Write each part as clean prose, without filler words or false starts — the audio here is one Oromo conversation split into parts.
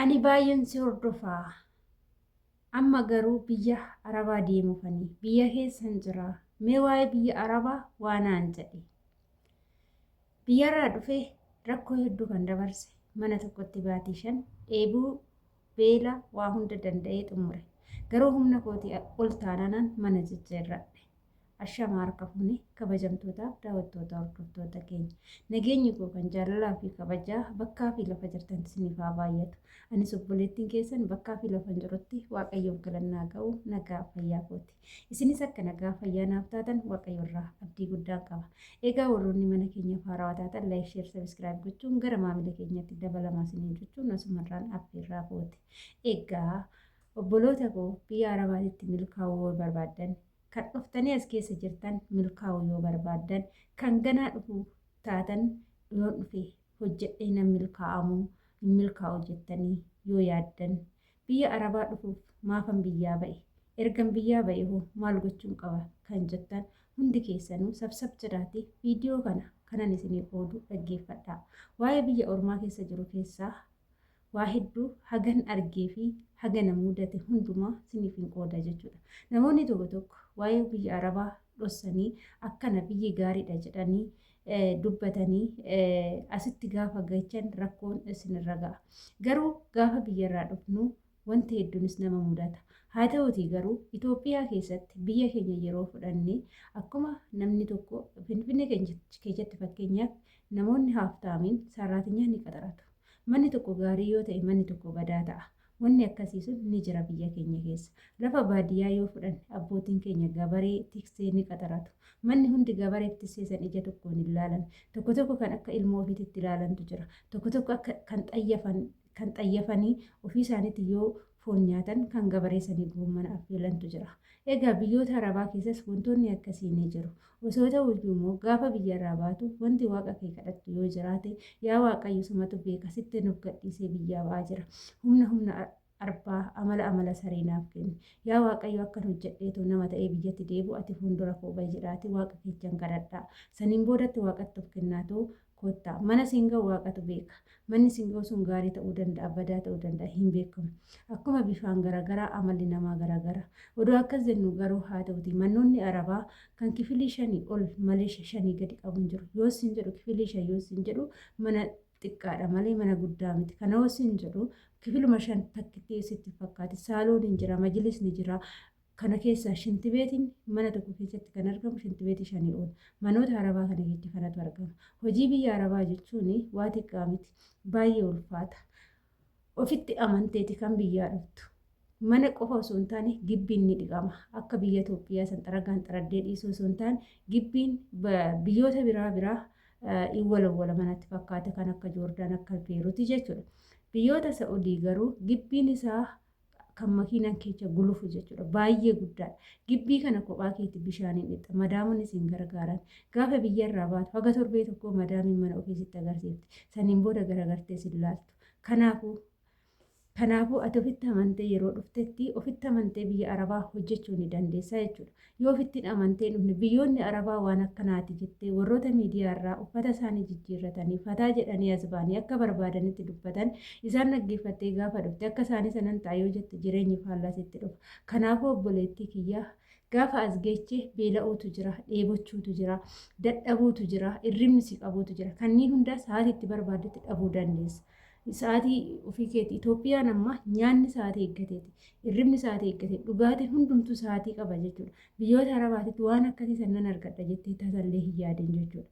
Ani baay'een si hordofa. Amma garuu biyya Arabaa deemufani. Biyya keessan jira. Mee waa'ee biyya Arabaa waa naan jedhi. Biyyarraa dhufee rakkoo hedduu kan dabarse mana tokkotti baatii 5 dheebuu beela waa hunda danda'ee xumure. Garuu humna kootii ol taanaanaan mana jijjiirradhe. Ashama harka fuune kabajamtootaaf daawwattoota hordoftoota keenya. Nageenyi koo kan jaalalaa fi kabajaa bakkaa fi lafa jirtan isiniif haa baay'atu. Anis obboleettiin keessan bakkaa fi lafan jirutti Waaqayyoof galannaa ga'u nagaa fayyaa kooti. Isinis akka nagaa fayyaa naaf taatan Waaqayyo irraa abdii guddaan qaba. Egaa warroonni mana keenyaaf haarawaa taatan like, share, subscribe gochuun gara maamila keenyatti dabalamaa isiniin jechuun asumarraan affeerraa kooti. Egaa obboloota koo biyya Arabaatitti milkaa'uu yoo barbaaddan, kan dhuftanii as keessa jirtan milkaa'uu yoo barbaaddan, kan ganaa dhufuu taatan yoon dhufe hojjedhee nan milkaa'amoo hin milkaa'u jettanii yoo yaaddan, biyya Arabaa dhufuuf maafan biyyaa ba'e? Ergan biyyaa ba'e hoo maal gochuun qaba kan jettan hundi keessanuu sabsab jedhaatii viidiyoo kana kanan isinii qoodu dhaggeeffadhaa. Waa'ee biyya ormaa keessa jiru keessaa waa hedduu hagan argee fi haga na mudate hundumaa siniifin qooda jechuudha. Namoonni tokko tokko waa'ee biyya Arabaa dhossanii akkana biyyi gaariidha jedhanii dubbatanii asitti gaafa gachan rakkoon isinirra ga'a. Garuu gaafa biyyarraa dhufnu wanti hedduunis nama mudata. Haa ta'uutii garuu Itoophiyaa keessatti biyya keenya yeroo fudhanne akkuma namni tokko Finfinnee keessatti fakkeenyaaf namoonni haaftaamiin saarraatinyaa ni qaxaratu. Manni tokko gaarii yoo ta'e manni tokko badaa ta'a. Wanni akkasii sun ni jira biyya keenya keessa. Lafa baadiyyaa yoo fudhanne abbootiin keenya gabaree, tiksee ni qaxaratu. Manni hundi gabareef tissee san ija tokkoon hin laalan. Tokko tokko kan akka ilmoo ofiititti ilaalantu jira. Tokko tokko akka kan xayyafan kan xayyafanii ofii isaaniitti yoo foon nyaatan kan gabaree sanii goommana affeelantu jira. Egaa biyyoota Arabaa keessas wantoonni akkasii ni jiru. Osoo ta'uu iyyuu immoo gaafa biyyarraa baatu wanti waaqa kee kadhattu yoo jiraate yaa Waaqayyo sumatu beeka sittin of gadhiisee biyyaa ba'aa jira. Humna humna arbaa amala amala saree naaf kenni. Yaa Waaqayyo akkan hojjedheetoo nama ta'ee biyyatti deebi'u ati fuuldura koo ba'i jedhaatii waaqa keechan kadhadhaa. Saniin boodatti waaqatti of kennaatoo kottaa. Mana siin ga'u waaqatu beeka. Manni siin ga'u sun gaarii ta'uu danda'a, badaa ta'uu danda'a, hin beekamu. Akkuma bifaan garaagaraa amalli namaa garaagara. Odoo akkas jennu garuu haa ta'uti mannoonni Arabaa kan kifilii shanii ol malee shanii gadi qabu hin jiru. Yoo siin jedhu kifilii shan yoo siin jedhu mana xiqqaadha malee mana guddaa miti. Kana yoo siin jedhu kifiluma shan takkitti sitti fakkaati. Saalooniin jira, majilisni jira, Kana keessaa shintibeetiin mana tokko keessatti kan argamu shintibeetii shanii ol. Manoota Arabaa kana keessa kanatu argama. Hojii biyya Arabaa jechuun waa xiqqaa miti. Baay'ee ulfaata. Ofitti amanteeti kan biyyaa dhuftu. Mana qofa osoo hin taane gibbiin ni dhiqama. Akka biyya Itoophiyaa san xaragaan xaraddee dhiisuu osoo hin taane gibbiin biyyoota biraa biraa in walawwala manatti fakkaata kan akka Joordaan akka Beeruuti jechuudha. Biyyoota Sa'udii garuu gibbiin isaa kan makiinaan keecha gulufu jechuudha. Baay'ee guddaadha. Gibbii kana kophaa keetti bishaaniin dhiqxa. Madaamonni isin gargaaran. Gaafa biyyarraa baatu haga torbee tokkoo madaamiin mana ofii sitti agarsiifti. Saniin booda garagartee sin laaltu. Kanaafuu Kanaafuu ati ofitti amantee yeroo dhuftetti ofitti amantee biyya Arabaa hojjechuu ni dandeessa jechuudha. Yoo ofitti hin amantee hin dhufne biyyoonni Arabaa waan akkanaati jettee warroota miidiyaa irraa uffata isaanii jijjiirratanii fataa jedhanii as ba'anii akka barbaadanitti dubbatan isaan dhaggeeffattee gaafa dhufte akka isaanii sanan ta'a yoo jette jireenyi faallaa sitti dhufa. Kanaafuu obboleettii kiyya gaafa as geeche beela'uutu jira, dheebochuutu jira, dadhabuutu jira, irribni si qabuutu jira. Kanneen hundaa sa'aatii itti barbaaddetti dhabuu dandeessa. Sa'aatii ofii keeti. Itoophiyaan amma nyaanni sa'aatii eeggateeti. Hirribni sa'aatii eeggate. Dhugaatiin hundumtuu sa'aatii qaba jechuudha. Biyyoota Arabaatitti waan akkasii san nan argadha jettee tasallee hin yaadin jechuudha.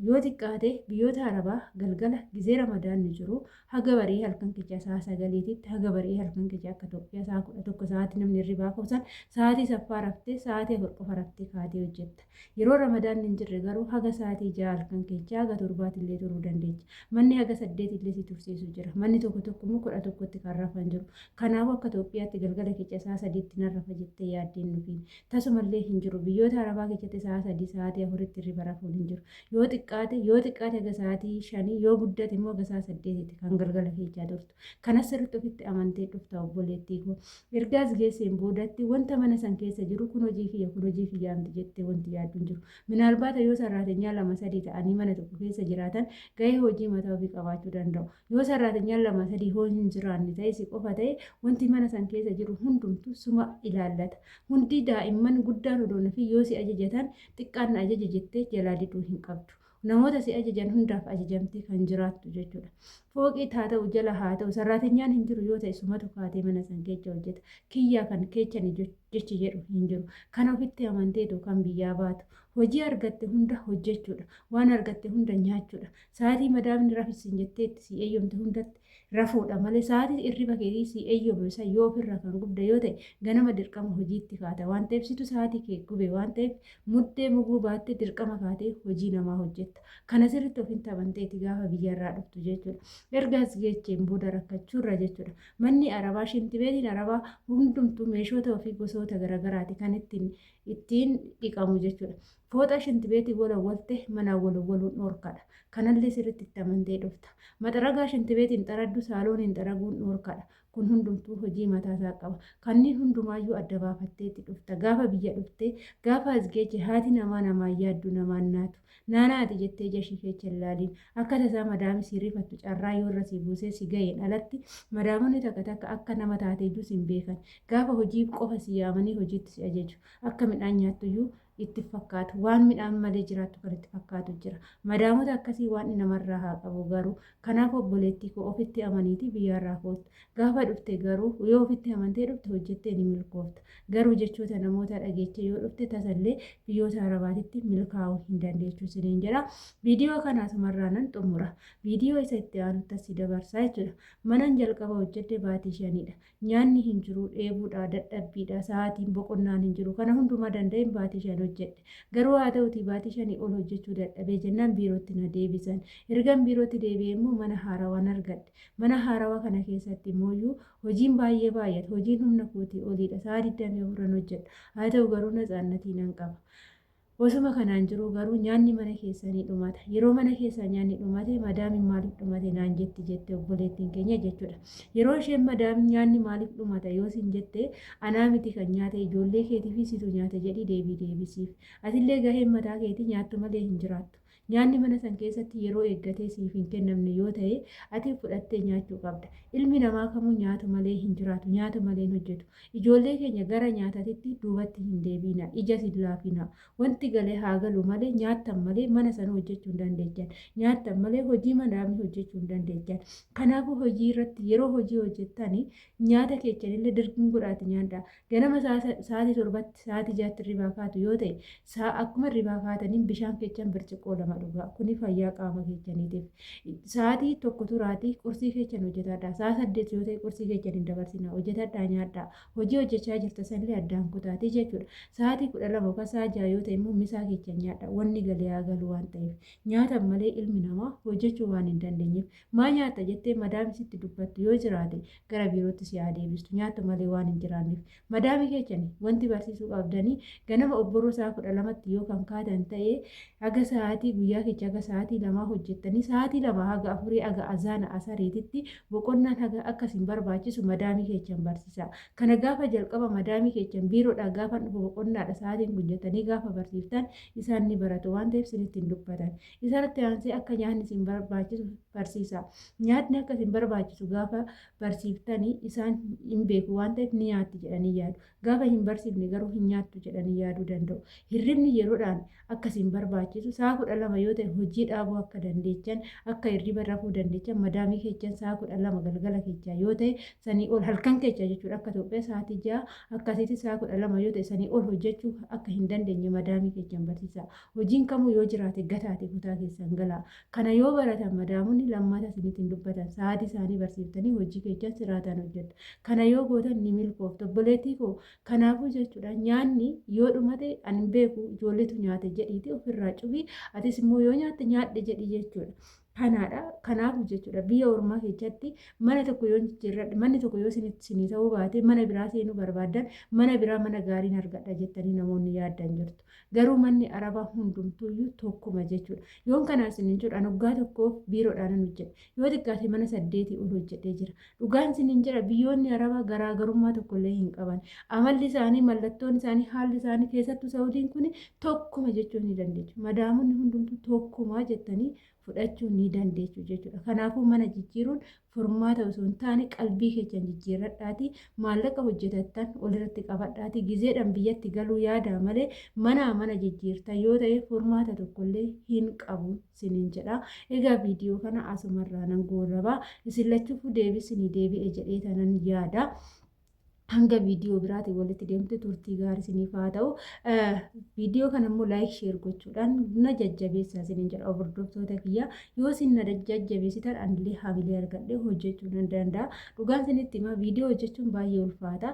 Yoo xiqqaate biyyoota Arabaa galgala gizee Ramadaanni jiru haga barii halkan kecha sa'a sagaliititti haga barii halkan kecha akka Itoophiyaa sa'a 11 sa'aatii namni hirribaa ka'u sa'aatii saffaa raftee sa'aatii 4 qofa raftee kaatee hojjetta. Yeroo Ramadaanni hin jirre garuu haga sa'aatii 6 halkan keechaa haga torbaatillee turuu dandeecha. Manni haga 8 illee si tursiisu jira. Manni tokko tokko immoo 11tti kan rafan jiru. Kanaafuu akka Itoophiyaatti galgala keecha sa'a 3tti nan rafa jettee yaaddee hin dhufiin. Tasumallee hin jiru. Biyyoota Arabaa keessatti sa'a 3 sa'aatii 4tti hirriba rafuun hin jiru. Yoo xiqqaate yoo xiqqaate haga sa'aatii shanii yoo guddate immoo haga sa'a saddeetitti kan galgala keechaa turtu. Kana sirriitti ofitti amantee dhufta obboleettii koo. Erga as geesseen boodatti wanta mana san keessa jiru kun hojii kiyya kun hojii kiyyaa miti jettee wanti yaaddu hin jiru. Minaalbaata yoo sarraatenyaa lama sadii ta'anii mana tokko keessa jiraatan gahee hojii mataa ofii qabaachuu danda'u. Yoo sarraatenyaan lama sadii hoo hin jiraanne ta'e si qofa ta'e wanti mana san keessa jiru hundumtu suma ilaallata. Hundi daa'imman guddaan odoo hin hafin yoo si ajajatan xiqqaan na ajaje jettee jalaa diduu hin qabdu. Namoota si ajajan hundaaf ajajamtee kan jiraattu jechuudha. Fooqii haa ta'u jala haa ta'u sarraatenyaan hin jiru yoo ta'e sumatu kaatee mana san keessa hojjeta. Kiyyaa kan keechani jechi jedhu hin jiru. Kana ofitti amanteetu kan biyyaa baatu. Hojii argatte hunda hojjechuudha. Waan argatte hunda nyaachuudha. Sa'aatii madaamni rafi siin jettee itti sii eeyyamte hundatti rafuudha malee sa'aatii irriba keetii sii eeyyamame san yoo ofirraa kan gubde yoo ta'e ganama dirqama hojiitti kaata waan ta'eef situ sa'aatii kee gube waan ta'eef muddee muguu baattee dirqama kaatee hojii namaa hojjetta. Kana sirriitti ofitti amanteeti gaafa biyyarraa dhuftu jechuudha. Erga as geecheen booda rakkachuurra jechuudha. Manni arabaa shintibeetiin arabaa hundumtuu meeshoota ofii gosoota garagaraati kan ittiin ittiin dhiqamu jechuudha. Fooxaa shintibeetii walawwalte manaan walawwaluun dhoorkadha. Kanallee sirriitti itti amantee dhufta. Maxaragaa shintibeetiin xaraddu saalooniin xaraguun dhoorkadha. Kun hundumtuu hojii mataasaa qaba. Kanneen hundumaayyuu adda baafatteetti dhufta. Gaafa biyya dhuftee gaafa as geeche haati namaa namaan yaaddu namaan naatu. Naanaa ati jettee ija ishii keessa hin laaliin. Akka tasaa madaami si rifattu carraa yoo irra si buusee si ga'een alatti madaamonni takka takka akka nama taateeyyuu si hin beekan. Gaafa hojii qofa si yaamanii hojiitti si ajaju. Akka midhaan nyaattuyyuu itti fakkaatu. Waan midhaan malee jiraattu kan itti fakkaatu jira. Madaamota akkasii waan namarraa haa qabu garuu. Kanaaf obboleettii koo ofitti amaniitii biyyaarraa koottu. Gaafa dhufte garuu yoo ofitti amantee dhufte hojjettee ni milkoofta. Garuu jechoota namoota dhageechee yoo dhufte tasallee biyyoota Arabaatitti milkaa'uu hin dandeechu isiniin jedha. Viidiyoo kana asumarraa nan xumura. Viidiyoo isa itti aanutti si dabarsaa jechuudha. Manan jalqaba hojjedhe baatii shanidha. Nyaanni hin jiru, dheebuudha, dadhabbiidha, sa'aatiin boqonnaan hin jiru. Kana hundumaa danda'een baatii shan hojjedhe. Garuu haa ta'utii baatii shanii ol hojjechuu dadhabee jennaan biirootti na deebisan. Ergan biirootti deebi'ee immoo mana haarawaan argadhe. Mana haarawaa kana keessatti immoo hojiin baay'ee baay'ata. Hojiin humna kootii oliidha. Sa'a 24 hojjedha. Haa ta'u garuu natsaannatii nan qaba. Osuma kanaan jiruu garuu nyaanni mana keessaa ni dhumata. Yeroo mana keessaa nyaanni dhumate madaamiin maaliif dhumate naan jetti jette obboleettiin keenya jechuudha. Yeroo isheen madaamiin nyaanni maaliif dhumata yoo siin jette anaa miti kan nyaate ijoollee keetii fi situ nyaate jedhii deebii deebisiif. Atillee gaheen mataa keetii nyaattu malee hin jiraattu. Nyaanni mana san keessatti yeroo eeggatee siif hin kennamne yoo ta'e ati fudhattee nyaachuu qabda. Ilmi namaa kamuu nyaatu malee hin jiraatu, nyaatu malee hin hojjetu. Ijoollee keenya gara nyaatatitti duubatti hin deebiina, ijas hin laafina. Wanti gale haa galu malee nyaattan malee mana sana hojjechuu hin dandeechan. Nyaattan malee hojii madaamii hojjechuu hin dandeechan. Kanaafuu hojii irratti yeroo hojii hojjettani nyaata keessanillee dirqin godhaati nyaadhaa. Ganama sa'aatii torbatti sa'aatii jaatti hirribaa kaatu yoo ta'e akkuma hirribaa kaataniin bishaan keechan birciqqoo lama dhugaa. Kuni fayyaa qaama keechaniitiif. Sa'aatii tokko turaatii qursii keechan hojjetadhaa. Sa'a 8 yoo ta'e qursii keechan hin dabarsinaa. Hojjetadhaa nyaadhaa. Hojii hojjechaa jirta sanillee addaan kutaatii jechuudha. Sa'aatii 12 yookaan sa'a 6 yoo ta'e immoo misaa keechan nyaadhaa. Wanni galee haa galu waan ta'eef. Nyaatan malee ilmi namaa hojjechuu waan hin dandeenyeef. Maa nyaatta jettee madaami sitti dubbattu yoo jiraate gara biirootti si haa deebistu. Nyaattu malee waan hin jiraanneef. Madaami keechani wanti barsiisuu qabdanii ganama obboroo sa'a 12tti yoo kan kaatan ta'e haga sa'aatii guyyaa kecha haga sa'aatii lamaa hojjettanii sa'aatii lama haga afurii haga azaana asariititti boqonnaan haga akka isin barbaachisu madaamii keechan barsiisaa. Kana gaafa jalqaba madaamii keechan biiroodhaa gaafa dhufu boqonnaadha sa'aatiin kun jettanii gaafa barsiiftan isaan ni baratu waan ta'eef isinitti hin dubbatan. Isarratti aansee akka nyaanni isin barbaachisu barsiisaa. Nyaatni akka isin barbaachisu gaafa barsiiftanii isaan hin beeku waan ta'eef ni nyaatti jedhanii yaadu. Gaafa hin barsiifne garuu hin nyaattu jedhanii yaaduu danda'u. Hirribni yeroodhaan akka isin barbaachisu sa'a 12 yoo ta'e hojii dhaabuu akka dandeechan akka hirriba rafuu dandeechan madaamii keechan sa'a 12 galgala keechaa yoo ta'e sanii ol halkan keechaa jechuudha akka Itoophiyaa sa'aatii 6 akkasitti sa'a 12 yoo ta'e sanii ol hojjechuu akka hin dandeenye madaamii keechan barsiisaa. Hojiin kamuu yoo jiraate gataati kutaa keessan galaa. Kana yoo baratan madaamonni lammata isinitti hin dubbatan. Sa'aatii isaanii barsiiftanii hojii keessan siraataan hojjettu. Kana yoo gootan ni milkooftu. Obboleettii koo kanaafuu jechuudha nyaanni yoo dhumate ani hin beeku ijoolleetu nyaate jedhiiti ofirraa cufi atis immoo yoo nyaatte nyaadhe jedhi jechuudha. Kanaadha. Kanaaf jechuudha biyya ormaa keessatti mana tokko yoo jijjiirradhe, manni tokko yoo isinii ta'uu baate, mana biraa seenuu barbaaddan, mana biraa mana gaariin argadha jettanii namoonni yaaddan jirtu. Garuu manni Arabaa hundumtuuyyuu tokkuma jechuudha. Yoon kana isiniin jedhu, an waggaa tokkoof biiroodhaanan hojjedhe. Yoo xiqqaate mana saddeetii ol hojjedhee jira. Dhugaan isiniin jedha, biyyoonni Arabaa garaagarummaa tokkollee hin qaban. Amalli isaanii, mallattoon isaanii, haalli isaanii, keessattuu Saudiin kun tokkuma jechuu ni dandeechu. Madaamonni hundumtuu tokkuma jettanii fudhachuu ni dandeechu jechuudha. Kanaafuu mana jijjiiruun furmaata osoo hin taane, qalbii keessan jijjiirradhaatii, maallaqa hojjetattan walirratti qabadhaatii, gizeedhaan biyyatti galuu yaadaa malee, manaa mana jijjiirtan yoo ta'e furmaata tokkollee hin qabu siniin jedha. Egaa viidiyoo kana asumarraa nan goolabaa. Isin lachuufuu deebisinii deebi'e jedhee tanan yaada. Hanga viidiyoo biraatiin walitti deemte turtii gaarii isiniif haa ta'u. Viidiyoo kana immoo like, share gochuudhaan na jajjabeessaa isiniin jedha, hordoftoota kiyya. Yoo isin na jajjabeessitan anillee hamilee argadhee hojjechuu nan danda'a. Dhugaan isinitti himaa, viidiyoo hojjechuun baay'ee ulfaata.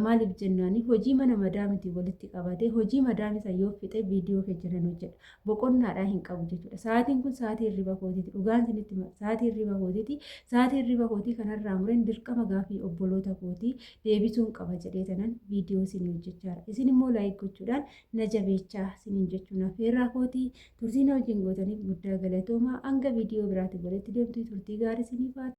Maaliif jennaani, hojii mana madaamitiin walitti qabatee, hojii madaamii san yoo fixe viidiyoo keessa nan hojjedha. Boqonnaadhaa hin qabu jechuudha. Sa'aatiin kun sa'aatii hirriba kootiiti. Dhugaan isinitti hima, sa'aatii hirriba kootiiti. Sa'aatii hirriba kootii kanarraa mureen dirqama gaafii obboloota kootii deebisuun qaba jedhee tanan viidiyoo isinii hojjechaara. Isin immoo like gochuudhaan na jabeechaa isiniin jechuun affeerraa kootii. Turtii na wajjin gootaniif guddaa galatoomaa. Hanga viidiyoo biraatiin walitti deemtu turtii gaarii isiniif haa.